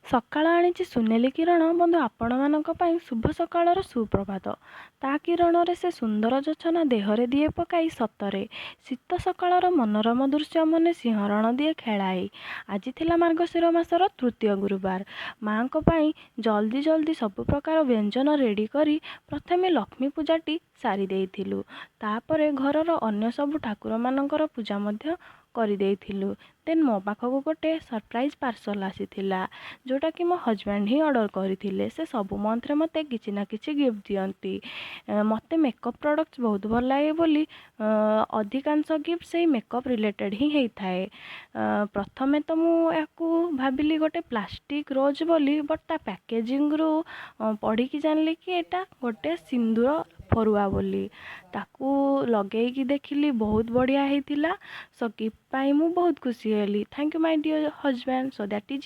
ସକାଳ ଆଣିଛି ସୁନେଲି କିରଣ। ବନ୍ଧୁ, ଆପଣମାନଙ୍କ ପାଇଁ ଶୁଭ ସକାଳର ସୁପ୍ରଭାତ। ତା କିରଣରେ ସେ ସୁନ୍ଦର ଜୋଛନା ଦେହରେ ଦିଏ ପକାଇ। ସତରେ ଶୀତ ସକାଳର ମନୋରମ ଦୃଶ୍ୟ ମନେ ଶିହରଣ ଦିଏ ଖେଳାଇ। ଆଜି ଥିଲା ମାର୍ଗଶିର ମାସର ତୃତୀୟ ଗୁରୁବାର। ମାଆଙ୍କ ପାଇଁ ଜଲ୍ଦି ଜଲ୍ଦି ସବୁ ପ୍ରକାର ବ୍ୟଞ୍ଜନ ରେଡ଼ି କରି ପ୍ରଥମେ ଲକ୍ଷ୍ମୀ ପୂଜାଟି ସାରି ଦେଇଥିଲୁ। ତାପରେ ଘରର ଅନ୍ୟ ସବୁ ଠାକୁରମାନଙ୍କର ପୂଜା ମଧ୍ୟ କରିଦେଇଥିଲୁ। ଦେନ୍ ମୋ ପାଖକୁ ଗୋଟେ ସରପ୍ରାଇଜ୍ ପାର୍ସଲ୍ ଆସିଥିଲା, ଯେଉଁଟାକି ମୋ ହଜବେଣ୍ଡ ହିଁ ଅର୍ଡ଼ର କରିଥିଲେ। ସେ ସବୁ ମନ୍ଥରେ ମୋତେ କିଛି ନା କିଛି ଗିଫ୍ଟ ଦିଅନ୍ତି। ମୋତେ ମେକଅପ୍ ପ୍ରଡ଼କ୍ଟସ୍ ବହୁତ ଭଲ ଲାଗେ ବୋଲି ଅଧିକାଂଶ ଗିଫ୍ଟ ସେଇ ମେକଅପ୍ ରିଲେଟେଡ଼୍ ହିଁ ହେଇଥାଏ। ପ୍ରଥମେ ତ ମୁଁ ଏହାକୁ ଭାବିଲି ଗୋଟେ ପ୍ଲାଷ୍ଟିକ୍ ରୋଜ୍ ବୋଲି, ବଟ୍ ତା ପ୍ୟାକେଜିଂରୁ ପଢ଼ିକି ଜାଣିଲି କି ଏଇଟା ଗୋଟେ ସିନ୍ଦୁର ଫରୁଆ ବୋଲି। ତାକୁ ଲଗେଇକି ଦେଖିଲି, ବହୁତ ବଢ଼ିଆ ହେଇଥିଲା। ସୋ ଗିଫ୍ଟ ପାଇଁ ମୁଁ ବହୁତ ଖୁସି ହେଲି। Thank you, my dear husband. So that is.